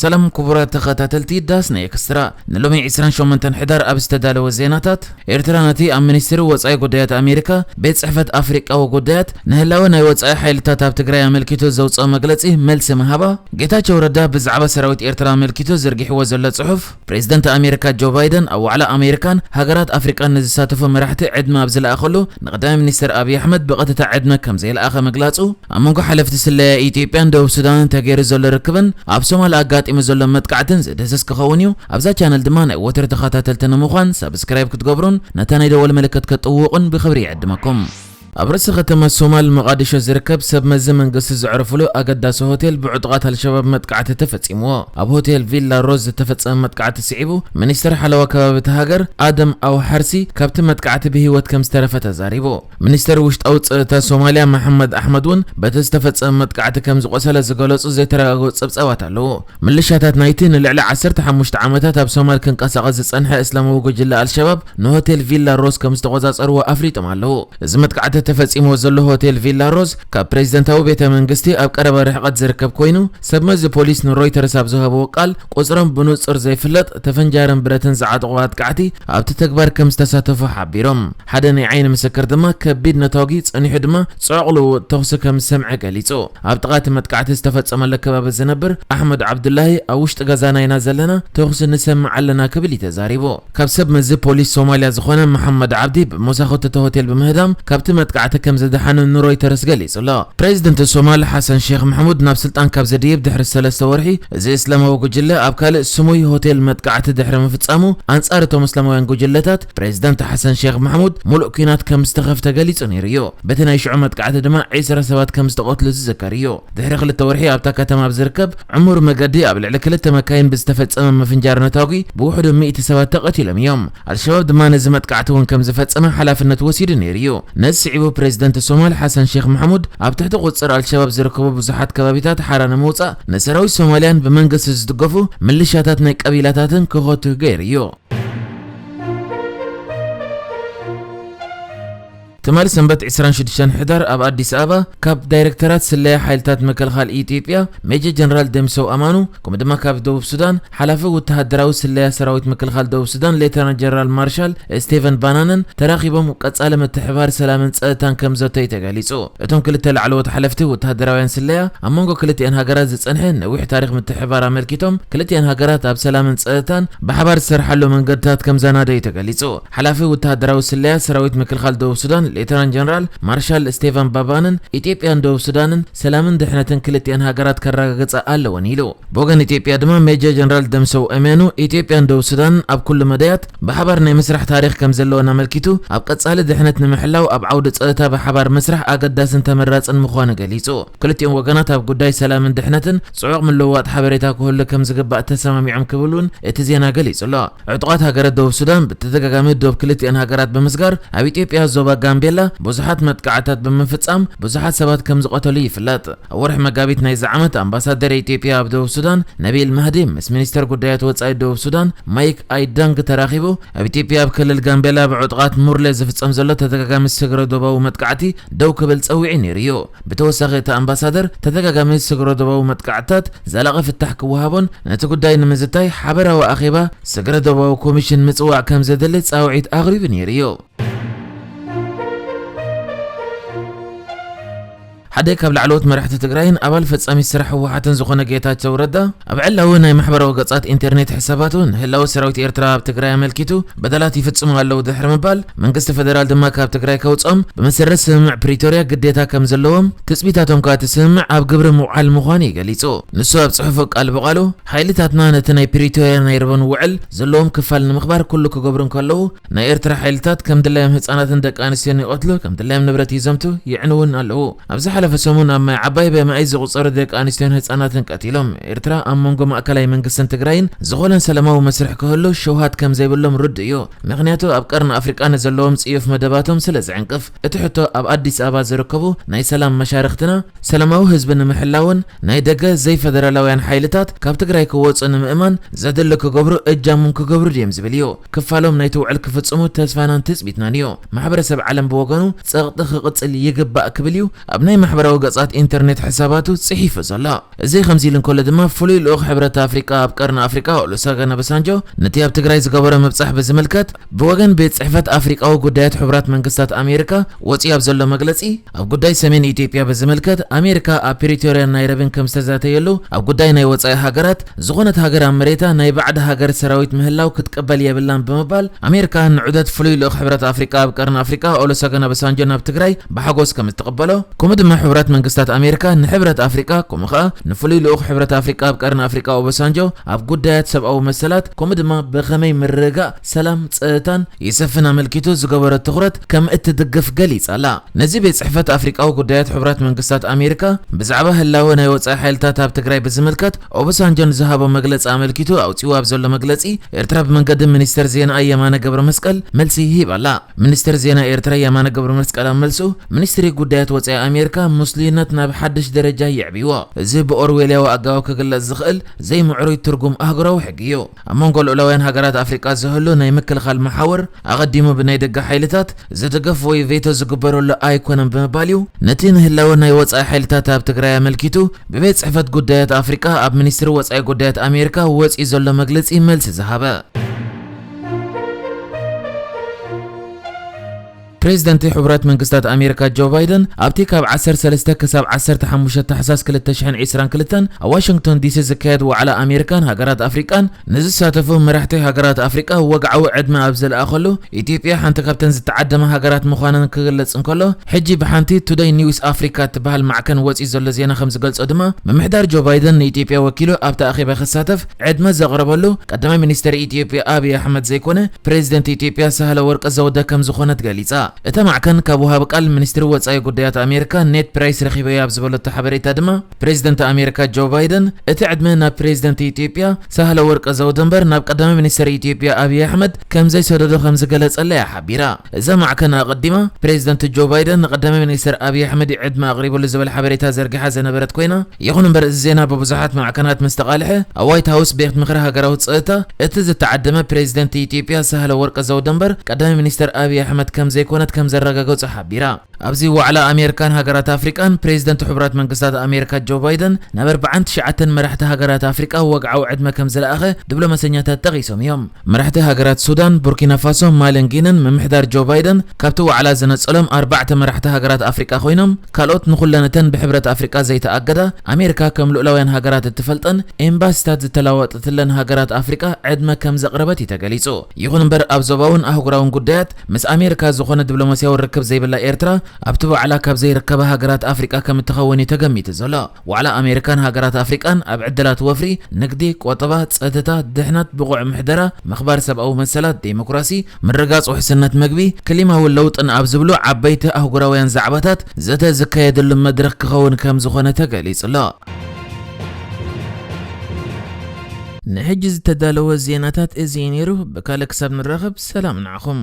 ሰላም ክቡራት ተኸታተልቲ ዳስ ናይ ኤክስትራ፣ ንሎሚ ዕስራን ሸሞንተን ሕዳር ኣብ ዝተዳለወ ዜናታት፣ ኤርትራ ነቲ ኣብ ሚኒስትሪ ወጻኢ ጉዳያት ኣሜሪካ ቤት ጽሕፈት ኣፍሪቃዊ ጉዳያት ንህላወ ናይ ወጻኢ ሓይልታት ኣብ ትግራይ ኣመልኪቱ ዘውጽኦ መግለጺ መልሲ ምሃባ፣ ጌታቸው ረዳ ብዛዕባ ሰራዊት ኤርትራ ኣመልኪቱ ዘርጊሕዎ ዘሎ ጽሑፍ፣ ፕሬዝደንት ኣሜሪካ ጆ ባይደን ኣብ ዋዕላ ኣሜሪካን ሃገራት ኣፍሪቃን ንዝሳተፉ መራሕቲ ዕድመ ኣብ ዝለኣኸሉ፣ ንቀዳማይ ሚኒስትር ኣብይ ኣሕመድ ብቐጥታ ዕድመ ከም ዘይለኣኸ ምግላጹ፣ ኣብ መንጎ ሓለፍቲ ስለያ ኢትዮጵያን ደቡብ ሱዳንን ተገይሩ ዘሎ ርክብን ኣብ ሶማል ኣጋጢሙ ዘሎ መጥቃዕትን ዝድህስስ ክኸውን እዩ። ኣብዛ ቻነል ድማ ናይ ወትሩ ተኸታተልቲ ንምዃን ሳብስክራይብ ክትገብሩን ነታ ናይ ደወል ምልክት ከጥውቑን ብኽብሪ ይዕድመኩም። ኣብ ርእሲ ከተማ ሶማል መቓዲሾ ዝርከብ ሰብ መዚ መንግስቲ ዘዕርፍሉ ኣገዳሲ ሆቴል ብዕጡቓት ኣልሸባብ መጥቃዕቲ ተፈጺምዎ። ኣብ ሆቴል ቪላ ሮዝ ዝተፈጸመ መጥቃዕቲ ስዒቡ፣ ሚኒስትር ሓለዋ ከባቢ እታ ሃገር ኣደም ኣው ሓርሲ ካብቲ መጥቃዕቲ ብህይወት ከም ዝተረፈ ተዛሪቡ። ሚኒስተር ውሽጣዊ ጸጥታ ሶማልያ መሓመድ ኣሕመድ እውን በቲ ዝተፈጸመ መጥቃዕቲ ከም ዝቖሰለ ዝገለጹ ዘይተረጋገጹ ጸብጻባት ኣለዉ። ምልሻታት ናይቲ ንልዕሊ ዓሰርተ ሓሙሽተ ዓመታት ኣብ ሶማል ክንቀሳቐስ ዝጸንሐ እስላማዊ ጉጅለ ኣልሸባብ ንሆቴል ቪላ ሮዝ ከም ዝተቖጻጸርዎ ኣፍሊጦም ኣለዉ። እዚ መጥቃዕቲ ተፈጺምዎ ዘሎ ሆቴል ቪላ ሮዝ ካብ ፕሬዝደንታዊ ቤተ መንግስቲ ኣብ ቀረባ ርሕቀት ዝርከብ ኮይኑ፣ ሰብ መዚ ፖሊስ ንሮይተርስ ኣብ ዝሃብዎ ቃል፣ ቁጽሮም ብንጹር ዘይፍለጥ ተፈንጃርን ብረትን ዝዓጠቑ ኣጥቃዕቲ ኣብቲ ተግባር ከም ዝተሳተፉ ሓቢሮም። ሓደ ናይ ዓይኒ ምስክር ድማ ከቢድ ነታጒ ጸኒሑ ድማ ጽዑቕ ልውውጥ ተኹሲ ከም ዝሰምዐ ገሊጹ። ኣብ ጥቓ እቲ መጥቃዕቲ ዝተፈጸመሉ ከባቢ ዝነብር ኣሕመድ ዓብዱላሂ፣ ኣብ ውሽጢ ገዛና ኢና ዘለና፣ ተኹሲ ንሰምዕ ኣለና ክብል እዩ ተዛሪቡ። ካብ ሰብ መዚ ፖሊስ ሶማልያ ዝኾነ መሓመድ ዓብዲ ብመሳኹቲ እቲ ሆቴል ብምህዳም ካብቲ መጥቃዕቲ ከም ዝደሓነ ንሮይተርስ ገሊጹ ኣሎ። ፕሬዚደንት ሶማል ሓሰን ሼክ መሕሙድ ናብ ስልጣን ካብ ዝድይብ ድሕሪ ሰለስተ ወርሒ፣ እዚ እስላማዊ ጉጅለ ኣብ ካልእ ስሙይ ሆቴል መጥቃዕቲ ድሕሪ ምፍጻሙ፣ ኣንጻር እቶም እስላማውያን ጉጅለታት፣ ፕሬዚዳንት ሓሰን ሼክ መሕሙድ ሙሉእ ኲናት ከም ዝተኸፍተ ገሊጹ ነይሩ እዩ። በቲ ናይ ሽዑ መጥቃዕቲ ድማ ዒስራ ሰባት ከም ዝተቐትሉ ዝዝከር እዩ። ድሕሪ ክልተ ወርሒ ኣብታ ከተማ ኣብ ዝርከብ ዕሙር መገዲ ኣብ ልዕሊ ክልተ መካይን ብዝተፈጸመ ምፍንጃር ነታጒ ብውሕዱ ሚእቲ ሰባት ተቐቲሎም እዮም። ኣልሸባብ ድማ ነዚ መጥቃዕቲ እውን ከም ዝፈጸመ ሓላፍነት ወሲዱ ነይሩ እዩ። ነዚ ስዒቡ ፕሬዚደንት ሶማል ሓሰን ሼክ መሕሙድ ኣብ ትሕቲ ቁጽር ኣልሸባብ ዝርከቡ ብዙሓት ከባቢታት ሓራ ንምውጻእ ንሰራዊት ሶማልያን ብመንግስቲ ዝድገፉ ምልሻታት ናይ ቀቢላታትን ክኸቱ ገይሩ እዩ። ትማሊ ሰንበት ዕስራን ሽዱሽተን ሕዳር ኣብ ኣዲስ ኣበባ ካብ ዳይሬክተራት ስለያ ሓይልታት ምክልኻል ኢትዮጵያ ሜጀር ጀነራል ደምሰው ኣማኑ፣ ከምኡ ድማ ካብ ደቡብ ሱዳን ሓላፊ ወተሃደራዊ ስለያ ሰራዊት ምክልኻል ደቡብ ሱዳን ሌተናል ጀነራል ማርሻል ስቴቨን ባናንን ተራኺቦም ቀጻሊ ምትሕብባር ሰላምን ጸጥታን ከም ዘተዩ ተገሊጹ። እቶም ክልተ ላዕለዎት ሓለፍቲ ወተሃደራውያን ስለያ ኣብ መንጎ ክልቲኣን ሃገራት ዝጸንሐ ነዊሕ ታሪኽ ምትሕብባር ኣመልኪቶም፣ ክልቲኣን ሃገራት ኣብ ሰላምን ጸጥታን ብሓባር ዝሰርሓሉ መንገድታት ከም ዘናደዩ ተገሊጹ። ሓላፊ ወተሃደራዊ ስለያ ሰራዊት ምክልኻል ደቡብ ሱዳን ሌተናንት ጀነራል ማርሻል ስቴፋን ባባንን ኢትዮጵያን ደቡብ ሱዳንን ሰላምን ድሕነትን ክልቲኣን ሃገራት ከረጋግጻ ኣለወን ኢሉ። ብወገን ኢትዮጵያ ድማ ሜጀር ጀነራል ደምሰው እሜኑ ኢትዮጵያን ደቡብ ሱዳንን ኣብ ኩሉ መዳያት ብሓባር ናይ ምስራሕ ታሪኽ ከም ዘለወን ኣመልኪቱ፣ ኣብ ቀጻሊ ድሕነት ንምሕላው ኣብ ዓውዲ ጸጥታ ብሓባር ምስራሕ ኣገዳስን ተመራጽን ምዃኑ ገሊጹ። ክልቲኦም ወገናት ኣብ ጉዳይ ሰላምን ድሕነትን ጽዑቕ ምልውዋጥ ሓበሬታ ክህሉ ከም ዝግባእ ተሰማሚዖም ክብል እውን እቲ ዜና ገሊጹ ኣሎ። ዕጡቓት ሃገረ ደቡብ ሱዳን ብተደጋጋሚ ዶብ ክልቲኣን ሃገራት ብምስጋር ኣብ ኢትዮጵያ ዞባ ጋምቤላ ብዙሓት መጥቃዕታት ብምፍጻም ብዙሓት ሰባት ከም ዝቐተሉ ይፍለጥ። ኣብ ወርሒ መጋቢት ናይዚ ዓመት ኣምባሳደር ኢትዮጵያ ኣብ ደቡብ ሱዳን ነቢል ማህዲ ምስ ሚኒስተር ጉዳያት ወጻኢ ደቡብ ሱዳን ማይክ ኣይዳንግ ተራኺቡ ኣብ ኢትዮጵያ ኣብ ክልል ጋምቤላ ብዕጡቓት ሙርሌ ዝፍጸም ዘሎ ተደጋጋሚ ስግረ ዶባዊ መጥቃዕቲ ደው ክብል ጸዊዑ ነይሩ እዩ። ብተወሳኺ እቲ ኣምባሳደር ተደጋጋሚ ስግረ ዶባዊ መጥቃዕትታት ዘላቒ ፍታሕ ክወሃቦን ነቲ ጉዳይ ንምዝታይ ሓበራዊ ኣኼባ ስግረ ዶባዊ ኮሚሽን ምጽዋዕ ከም ዘድሊ ጻውዒት ኣቕሪቡ ነይሩ እዩ። ሓደ ካብ ላዕለዎት መራሕቲ ትግራይን ኣባል ፈጻሚ ስራሕ ህወሓትን ዝኾነ ጌታቸው ረዳ ኣብ ዕላዊ ናይ ማሕበራዊ ገጻት ኢንተርኔት ሕሳባቱ ንህላወ ሰራዊት ኤርትራ ኣብ ትግራይ ኣመልኪቱ በደላት ይፍጽሙ ኣለዉ ድሕሪ ምባል መንግስቲ ፈደራል ድማ ካብ ትግራይ ከውፅኦም ብመሰረት ስምምዕ ፕሪቶርያ ግዴታ ከም ዘለዎም ትጽቢታቶም ከኣ እቲ ስምምዕ ኣብ ግብሪ ምውዓል ምዃኑ እዩ ገሊጹ። ንሱ ኣብ ጽሑፉ ቃል ብቓሉ ሓይልታትና ነቲ ናይ ፕሪቶርያ ናይ ርበን ውዕል ዘለዎም ክፋል ንምኽባር ኩሉ ክገብሩ እንከለዉ ናይ ኤርትራ ሓይልታት ከም ድላዮም ህጻናትን ደቂ ኣንስትዮን ይቐትሉ፣ ከም ድላዮም ንብረት ይዘምቱ፣ ይዕንውን ኣለዉ። ኣብ ዝሓለፈ ሰሙን ኣብ ማይ ዓባይ ብመኣይ ዝቑጸሩ ደቂ ኣንስትዮን ህጻናትን ቀቲሎም። ኤርትራ ኣብ መንጎ ማእከላይ መንግስትን ትግራይን ዝኾነ ሰላማዊ መስርሕ ክህሉ ሸውሃት ከም ዘይብሎም ርዱእ እዩ። ምኽንያቱ ኣብ ቀርኒ ኣፍሪቃ ንዘለዎም ጽዩፍ መደባቶም ስለ ዝዕንቅፍ። እቲ ሕቶ ኣብ ኣዲስ ኣበባ ዝርከቡ ናይ ሰላም መሻርኽትና ሰላማዊ ህዝቢ ንምሕላውን ናይ ደገ ዘይፈደራላውያን ሓይልታት ካብ ትግራይ ክወጹ ንምእማን ዘድሊ ክገብሩ እጃሞም ክገብሩ ድዮም ዝብል እዩ። ክፋሎም ናይቲ ውዕል ክፍጽሙ ተስፋናን ትጽቢትናን እዩ። ማሕበረሰብ ዓለም ብወገኑ ጸቕጢ ክቕጽል ይግባእ ክብል እዩ ኣብ ናይ ማሕበራዊ ገጻት ኢንተርኔት ሕሳባቱ ጽሒፉ ዘሎ። እዚ ከምዚ ኢሉ እንከሎ ድማ፣ ፍሉይ ልኡኽ ሕብረት ኣፍሪቃ ኣብ ቀርኒ ኣፍሪቃ ኦሉሰገን ኦባሳንጆ ነቲ ኣብ ትግራይ ዝገበሮ ምብጻሕ ብዝምልከት ብወገን ቤት ጽሕፈት ኣፍሪቃዊ ጉዳያት ሕቡራት መንግስታት ኣሜሪካ ወጺኡ ኣብ ዘሎ መግለጺ፣ ኣብ ጉዳይ ሰሜን ኢትዮጵያ ብዝምልከት ኣሜሪካ ኣብ ፕሪቶርያን ናይሮቢን ከም ዝተዛተየሉ፣ ኣብ ጉዳይ ናይ ወጻኢ ሃገራት ዝኾነት ሃገር ኣብ መሬታ ናይ ባዕዲ ሃገር ሰራዊት ምህላው ክትቅበል የብላን ብምባል፣ ኣሜሪካ ንዑደት ፍሉይ ልኡኽ ሕብረት ኣፍሪቃ ኣብ ቀርኒ ኣፍሪቃ ኦሉሰገን ኦባሳንጆ ናብ ትግራይ ብሓጎስ ከም እትቕበሎ፣ ከምኡ ድማ ሕቡራት መንግስታት ኣሜሪካ ንሕብረት ኣፍሪቃ፣ ከምኡ ኸኣ ንፍሉይ ልኡኽ ሕብረት ኣፍሪቃ ኣብ ቀርኒ ኣፍሪቃ ኦባሳንጆ ኣብ ጉዳያት ሰብኣዊ መሰላት፣ ከምኡ ድማ ብኸመይ ምርግጋእ፣ ሰላም፣ ጸጥታን ይሰፍን ኣመልኪቱ ዝገበሮ ትኹረት ከም እትድግፍ ገሊጻ ኣላ። ነዚ ቤት ጽሕፈት ኣፍሪቃዊ ጉዳያት ሕቡራት መንግስታት ኣሜሪካ ብዛዕባ ህላወ ናይ ወጻኢ ሓይልታት ኣብ ትግራይ ብዝምልከት ኦባሳንጆ ንዝሃቦ መግለጺ ኣመልኪቱ ኣውጺኡ ኣብ ዘሎ መግለጺ፣ ኤርትራ ብመንገዲ ሚኒስተር ዜናኣ የማነ ገብረ መስቀል መልሲ ሂባ ኣላ። ሚኒስተር ዜና ኤርትራ የማነ ገብረ መስቀል ኣብ መልሱ፣ ሚኒስትሪ ጉዳያት ወጻኢ ኣሜሪካ ምስሉይነት ናብ ሓድሽ ደረጃ የዕብይዎ። እዚ ብኦርዌልያዊ ኣገባብ ክግለጽ ዝኽእል ዘይምዕሩይ ትርጉም ኣህጉራዊ ሕጊ እዩ። ኣብ መንጎ ልኡላውያን ሃገራት ኣፍሪቃ ዝህሉ ናይ ምክልኻል መሓውር ኣቐዲሙ ብናይ ደገ ሓይልታት ዝድገፍ ወይ ቬቶ ዝግበረሉ ኣይኮነን ብምባል እዩ፣ ነቲ ንህላወ ናይ ወጻኢ ሓይልታት ኣብ ትግራይ ኣመልኪቱ ብቤት ጽሕፈት ጉዳያት ኣፍሪቃ ኣብ ሚኒስትሪ ወጻኢ ጉዳያት ኣሜሪካ ወጺኡ ዘሎ መግለጺ መልሲ ዝሃበ። ፕሬዚደንት ሕቡራት መንግስታት ኣሜሪካ ጆ ባይደን ኣብቲ ካብ ዓሰርተ ሰለስተ ክሳብ ዓሰርተ ሓሙሽተ ታሕሳስ ክልተ ሽሕን ዕስራን ክልተን ኣብ ዋሽንግቶን ዲሲ ዝካየድ ዋዕላ ኣሜሪካን ሃገራት ኣፍሪቃን ንዝሳተፉ መራሕቲ ሃገራት ኣፍሪቃ ወግዓዊ ዕድመ ኣብ ዝለኣኸሉ፣ ኢትዮጵያ ሓንቲ ካብተን ዝተዓደማ ሃገራት ምዃነን ክግለጽ እንከሎ፣ ሕጂ ብሓንቲ ቱደይ ኒውስ ኣፍሪካ እትበሃል ማዕከን ወጺኡ ዘሎ ዜና ከም ዝገልጾ ድማ፣ ምምሕዳር ጆ ባይደን ንኢትዮጵያ ወኪሉ ኣብቲ ኣኼባ ክሳተፍ ዕድመ ዘቕረበሉ ቀዳማይ ሚኒስተር ኢትዮጵያ ኣብይ ኣሕመድ ዘይኮነ፣ ፕሬዚደንት ኢትዮጵያ ሳህለ ወርቅ ዘውደ ከም ዝኾነት ገሊጻ። እታ ማዕከን ካብ ወሃቢ ቃል ሚኒስትሪ ወጻኢ ጉዳያት ኣሜሪካ ኔድ ፕራይስ ረኺበያ ኣብ ዝበለቶ ሓበሬታ ድማ፣ ፕሬዚደንት ኣሜሪካ ጆ ባይደን እቲ ዕድመ ናብ ፕሬዚደንት ኢትዮጵያ ሳህለ ወርቅ ዘውደ እምበር ናብ ቀዳማይ ሚኒስተር ኢትዮጵያ ኣብይ ኣሕመድ ከም ዘይሰደዶ ከም ዝገለጸላ እያ ሓቢራ። እዛ ማዕከን ኣቐዲማ፣ ፕሬዚደንት ጆ ባይደን ንቀዳማይ ሚኒስተር ኣብይ ኣሕመድ እዩ ዕድመ ኣቕሪቡሉ ዝብል ሓበሬታ ዘርጊሓ ዝነበረት ኮይና፣ ይኹን እምበር፣ እዚ ዜና ብብዙሓት ማዕከናት ምስ ተቓልሐ፣ ኣብ ዋይት ሃውስ ቤት ምኽሪ ሃገራዊ ጸጥታ፣ እቲ ዝተዓደመ ፕሬዚደንት ኢትዮጵያ ሳህለ ወርቅ ዘውደ እምበር፣ ቀዳማይ ሚኒስተር ኣብይ ኣሕመድ ከም ዘይኮነት ከም ዘረጋገጹ ሓቢራ። ኣብዚ ዋዕላ ኣሜሪካን ሃገራት ኣፍሪቃን፣ ፕሬዚደንት ሕቡራት መንግስታት ኣሜሪካ ጆ ባይደን ናብ ኣርባዓን ትሽዓተን መራሕቲ ሃገራት ኣፍሪቃ ወግዓዊ ዕድመ ከም ዝለኣኸ ዲፕሎማሰኛታት ጠቒሶም እዮም። መራሕቲ ሃገራት ሱዳን፣ ቡርኪና ፋሶ፣ ማልን ጊንን ምምሕዳር ጆ ባይደን ካብቲ ዋዕላ ዝነጸሎም ኣርባዕተ መራሕቲ ሃገራት ኣፍሪቃ ኮይኖም፣ ካልኦት ንኹለን እተን ብሕብረት ኣፍሪቃ ዘይተኣገዳ፣ ኣሜሪካ ከም ልኡላውያን ሃገራት እትፈልጠን ኤምባሲታት ዝተለዋወጠትለን ሃገራት ኣፍሪቃ ዕድመ ከም ዘቕረበት እዩ ተገሊጹ። ይኹን እምበር፣ ኣብ ዞባውን ኣህጉራውን ጉዳያት ምስ ኣሜሪካ ዝኾነ ዲፕሎማስያዊ ርክብ ዘይብላ ኤርትራ፣ ኣብቲ ዋዕላ ካብ ዘይርከባ ሃገራት ኣፍሪቃ ከም እትኸውን እዩ ተገሚቱ ዘሎ። ዋዕላ ኣሜሪካን ሃገራት ኣፍሪቃን ኣብ ዕድላት ወፍሪ፣ ንግዲ፣ ቆጠባ፣ ጸጥታ፣ ድሕነት፣ ብቑዕ ምሕደራ፣ ምኽባር ሰብኣዊ መሰላት፣ ዴሞክራሲ፣ ምርጋጽ ውሕስነት መግቢ፣ ክሊማዊ ለውጥን ኣብ ዝብሉ ዓበይቲ ኣህጉራውያን ዛዕባታት ዘተ ዝካየደሉ መድረኽ ክኸውን ከም ዝኾነ ተገሊጹ ኣሎ። ንሕጂ ዝተዳለወ ዜናታት እዚ እዩ ነይሩ። ብካልእ ክሳብ ንራኸብ፣ ሰላም ንዓኹም።